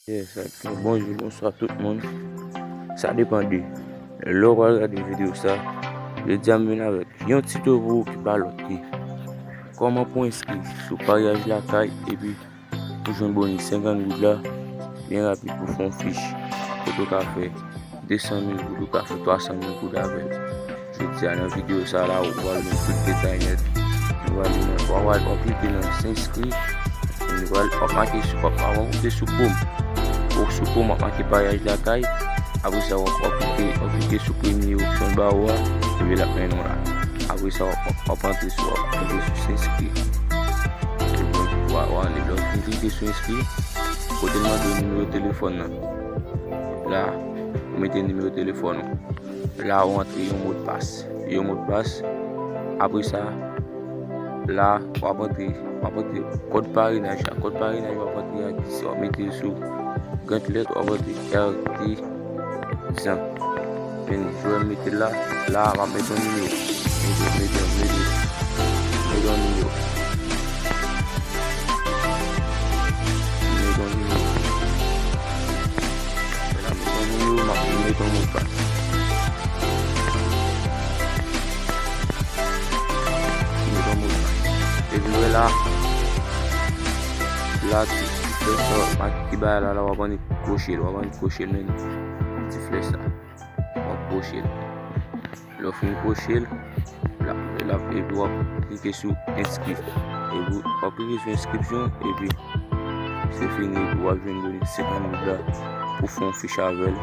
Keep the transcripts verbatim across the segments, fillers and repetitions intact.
Yes, ok. Bonjou, bonswa tout moun. Sa depann de lè w pral gade videyo sa. Jodi a m vin avèk yon tito pou ou ki pa lòt ke kòman pou enskri sou paryaj lakay epi pou jwenn boni senkant goud la byen rapid pou fè yon fich kote w ka fè de san mil goud, ou ka fè twa san mil goud avè l. Jodi a nan videyo sa la, ou pral jwenn tout detay nèt. Nou pral jwenn, w ap, w ap klike nan s'inscrire. Nou pral, w ap make sou, w ap, w ap klike sou pwom. Ou sou pwom, w ap make paryaj lakay. Apre sa, w ap, w ap klike, w ap klike sou premye opsyon anba ou a, epi l ap mennen w la. Apre sa, w ap, w ap antre sou, w ap antre sou s'inscrire. Epi w a, w a ale. Lè w fin klike sou inscrire, kote l mande w nimewo telefòn nan. La, ou mete nimewo telefòn ou. La, ou antre yon modpas. Yon modpas. Apre sa, la, w ap antre, w ap antre kòd parenaj la. Kòd parenaj, w ap antre a dis, w ap mete l sou gran lèt, w ap antre R T Zan. Vini, jwè m mete l la. La, m ap mete yon nimewo. Mete, mete, mete. Mete yon nimewo. Mete yon nimewo. Mete yon nimewo, m ap mete yon modpas. Mete yon modpas. Epi wè la, la, ti, ti flèch la, m ap ki bay la, la, w ap annik kwoche l, w ap annik kwoche l, men ti flèch la. W ap kwoche l. Lè w fin kwoche l, l ap, l ap, epi w ap klike sou enskri. Epi w ap klike sou enskripsyon, epi se fini, epi w ap jwenn boni senkant goud la pou fè yon fich avè l.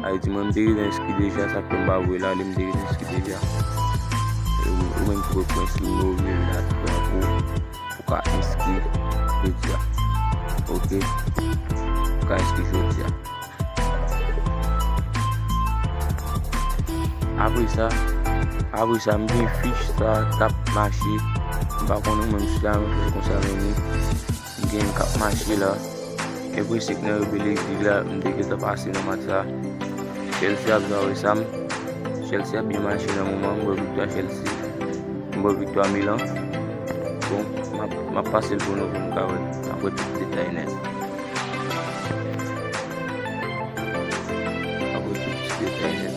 Sa vle di, mwen, m te gentan enskri deja, sa k fè m pa voye l ale, m te gentan enskri deja. E ou, ou menm ki poko enskri, m ouvri l la, tou, pou ou ka enskri jodi a. Ok? Ou ka enskri jodi a. Apre sa, apre sa, m gen fich sa k ap mache. M pa konnen ou menm si sa yon fè konsa, men m gen k ap mache la. Gen prensip nan yo, Belezik la, m te gentan pase nan match sa. Chelsea ap jwe avèk sa m. Chelsea ap byen mache nan moman, m wè viktwa Chelsea. M wè viktwa Milan. Bon, m ap, m ap pase l pou nou, pou nou ka wè. Apre tout detay nèt. Apre tout ti detay nèt.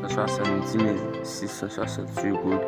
San swasanndis mil sis san swasanndis goud.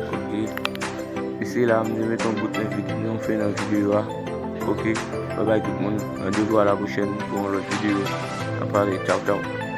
Ok. E se la, m te met yon bout nan videyo, nan fen nan videyo a. Ok. Babay tout moun. Randevou a la pwochèn pou yon lòt videyo. N a pale. Tchaw, tchaw.